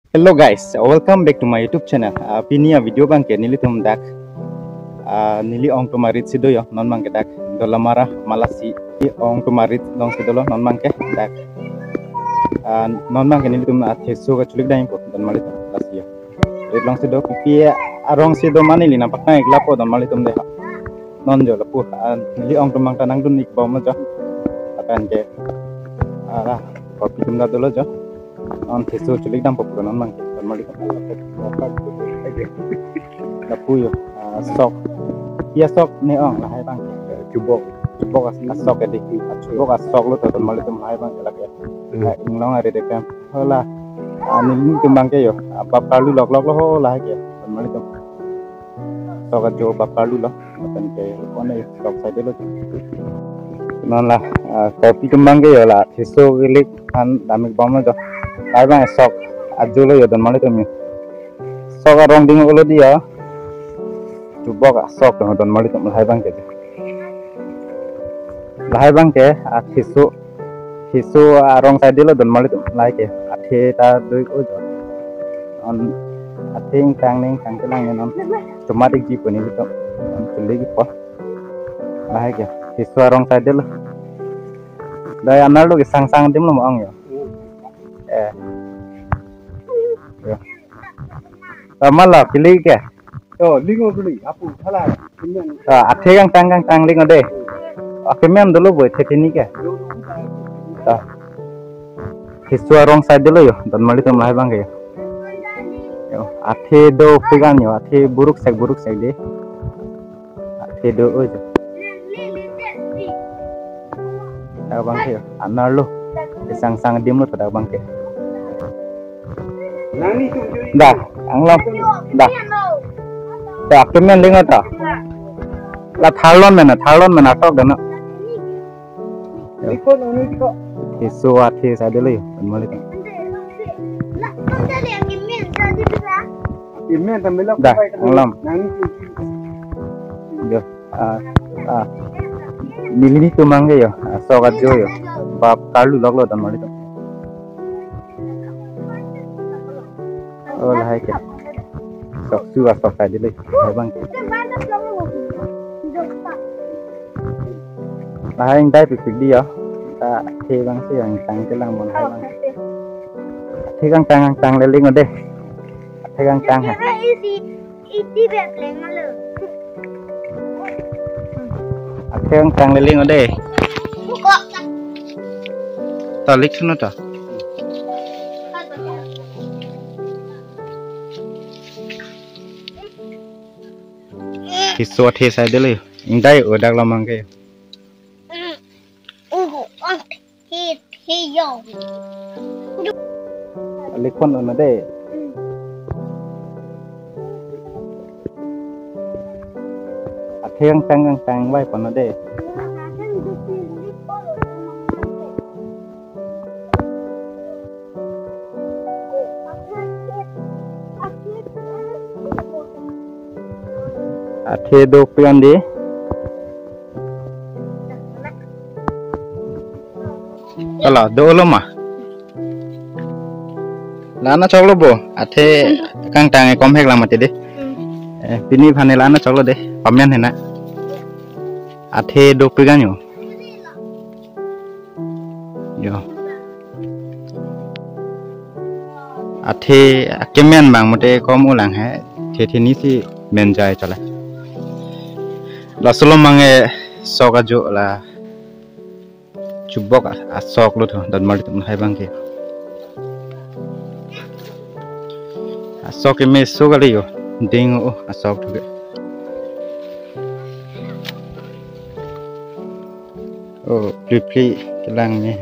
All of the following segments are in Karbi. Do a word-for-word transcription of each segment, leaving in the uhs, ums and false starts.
Hello guys, welcome back to my YouTube channel. Ah, pini a-video abangke nelitum dak, ah, neli ong atum arit si do yo, non abangke dak Dolamara Malasi ong atum arit along si dolo, non abangke dak, ah, non abangke nelitum, ah, Theso kacholik dam po, donmarlitum, lasi yo. Rit along si do, kopi arong si do ma neli nangpaklang-ik lapo, donmarlitum de. Non jo lapu, ah, neli ong atum abang ta nangdun-ik bom jo. Lapen ke, ah, la, kopi atum ta dolo jo. Non Theso cholik dam po pura non abangke, donmarlitum. Lapu yo, ah, sok. Iya sok ne ong lahai abangke. Chubok. Chubok as-, asok ya di. Chubok asok lo to, donmarlitum, lahai abangke lake. Hmm. Ah, inglong ari de kan. Hola. Ah, nelitum abangke yo. Ah, bap karlu loklok lo ho lahai ke, donmarlitum. Sok ajo bap karlu lo. Lapen ke one sok side lo. Non la, ah, kopi atum abangke yo la, Theso kilik aphan dam-ik bom lo jo. Lahai abang sok ajo lo yo, donmarlitum yo. Sok arong ding-o lo di yo. Chubok asok lo, donmarlitum, lahai abangke. Lahai abangke, ah, Theso, Theso arong side lo, donmarlitum, lahai ke. Athe ta do-ik o jo. Non athe ingtang ne ingtang kelang ne non. Chomat-ikji pu nelitum. Non cholik po. Lahai ke. Theso arong side lo. Dai anerlo kesang sang adim lo ma ong yo. Eh. Yo. Tama lo, kilik ke. Oh, ling-o kilik, apu, thala, kemen. Ah, athe kangtang kangtang ling-o de. Ah, kemen dolo boi, athe thini ke. Ah. Theso arong side lo yo, donmarlitum, lahai abangke yo. Yo, athe dopik an yo, athe buruk sek buruk sek de. Athe do-o jo. Dak abangke yo, anerlo. Kesang sang adim lo to dak abangke. Dak, anglong. Dak. Dak, kemen ling-o to. La tharlon men, tharlon men atok dano. Yo. Theso athe side lo yo, donmarlitum. Kemen ta melo. Dak, anglong. Yo. Ah, ah. Nelitum abangke yo, ah, sok ajo yo. Bap karlu loklo, donmarlitum. Oh, lahai ke. Sok su asok side lo, lahai abangke. Lahai ingdai pikpik di yo. Ta athe abang si yang tang kelang mo, lahai abang. Athe kangtang kangtang le ling-o de. Athe kangtang ha. Iti bep leng alo. Athe kangtang le ling-o de. Bukok. Ta lik thuno ta. Theso athe side lo yo. Ingdai-o dak lo abangke. Ugo, ah, he, he, yo. Likhon ono de. Athe kangtang kangtang vai pon de. Athe dopik an di. Kalo, do-o lo ma? La-an achok lo bo. Athe kangtang ke kom hek lang mati de. Hmm. Eh, pini aphan la-an achok lo de. Pamen hena. Athe dopik an yo. Yo. Athe kemen abang mate kom-o lang he. Athe thini si men jai chala. Laso lo abang ke sok ajo la chubok a-, asok lo tho, donmarlitum, lahai abang ke. Asok ke meso kali yo, ding-o asok tho ke. Oh, phli phli kelang me.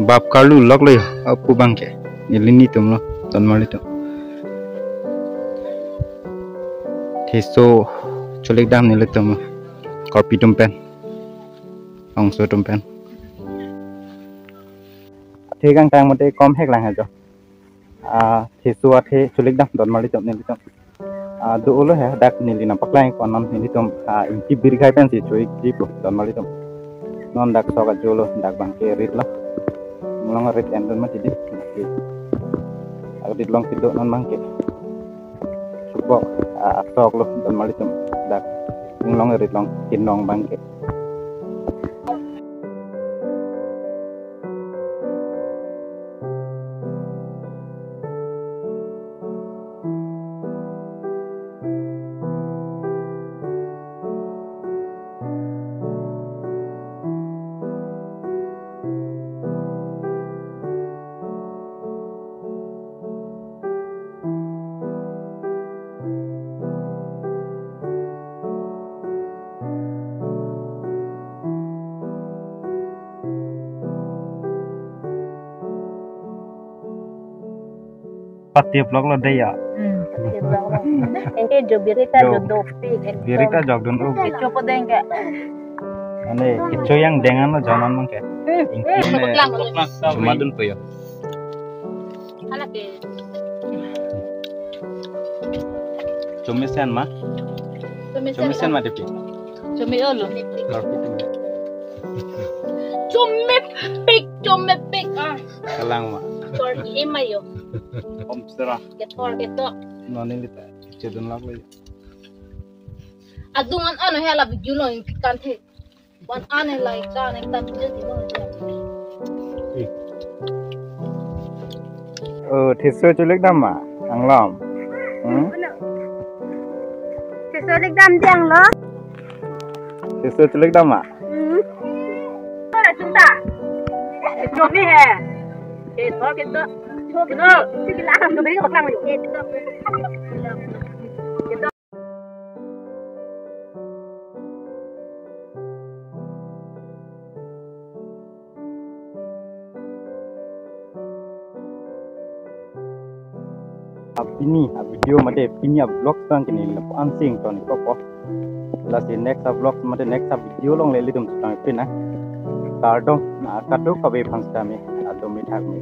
Bap karlu lok lo yo, apu abang ke. Neli nitum lo, donmarlitum. Theso cholik dam nelitum lo. Karbi atum pen. Bangso atum pen. Athe kangtang mate kom hek lang he jo. Ah, Theso athe cholik dam donmarlitum nelitum. Ah, do-o lo he, dak neli nangpaklang-ik pon non nelitum, ah, ingti birkhai pensi cho-ikji po donmarlitum. Non dak sok ajo lo, dak abang ke rit lo. Malom rit en dun mati di. Rit along kedo non abangke. Chubok, ah, asok lo, don malitum. Dak inglong rit along kenong abangke. Pati vlog lo dei ya. Hmm, pati vlog lo. Anke jo biri ta Jo. Jo dopik ekdom. Biri ta jokdun uk. Kecho po deng ke. Ane kecho yang dengan lo jonan mang ke. Hmm. Ingki ne. Lang, lang. Cuma dun po ya. Anak ke. Chomesen ma? Chomesen. Chomesen ma depi? Chomi olo. Lor piting. Chomepik, chomepik. Ah. Kalang ma? Tor ki ema yo. Om sera. Ketor ketor. Noni lita. Chedun lak lo. Adung an ano hala video lo ingkan the. Wan ane lai ka ne tan je di bang je. Oh, thiso chulik dam ma, anglom. Hmm? Thiso lik dam di anglom. Thiso chulik dam ma. Hmm. Ora chunta. Chomi he. Keto keto. Keto. Sila ham do beri ko klang yo. Keto. Pini a video mate pini a vlog abangke ne lapu-an si ingtonkokpo. Lasi next a vlog mate next a video along le ilitum chutang pina. Kardom, na kadokave aphan sitame, adom mithak me.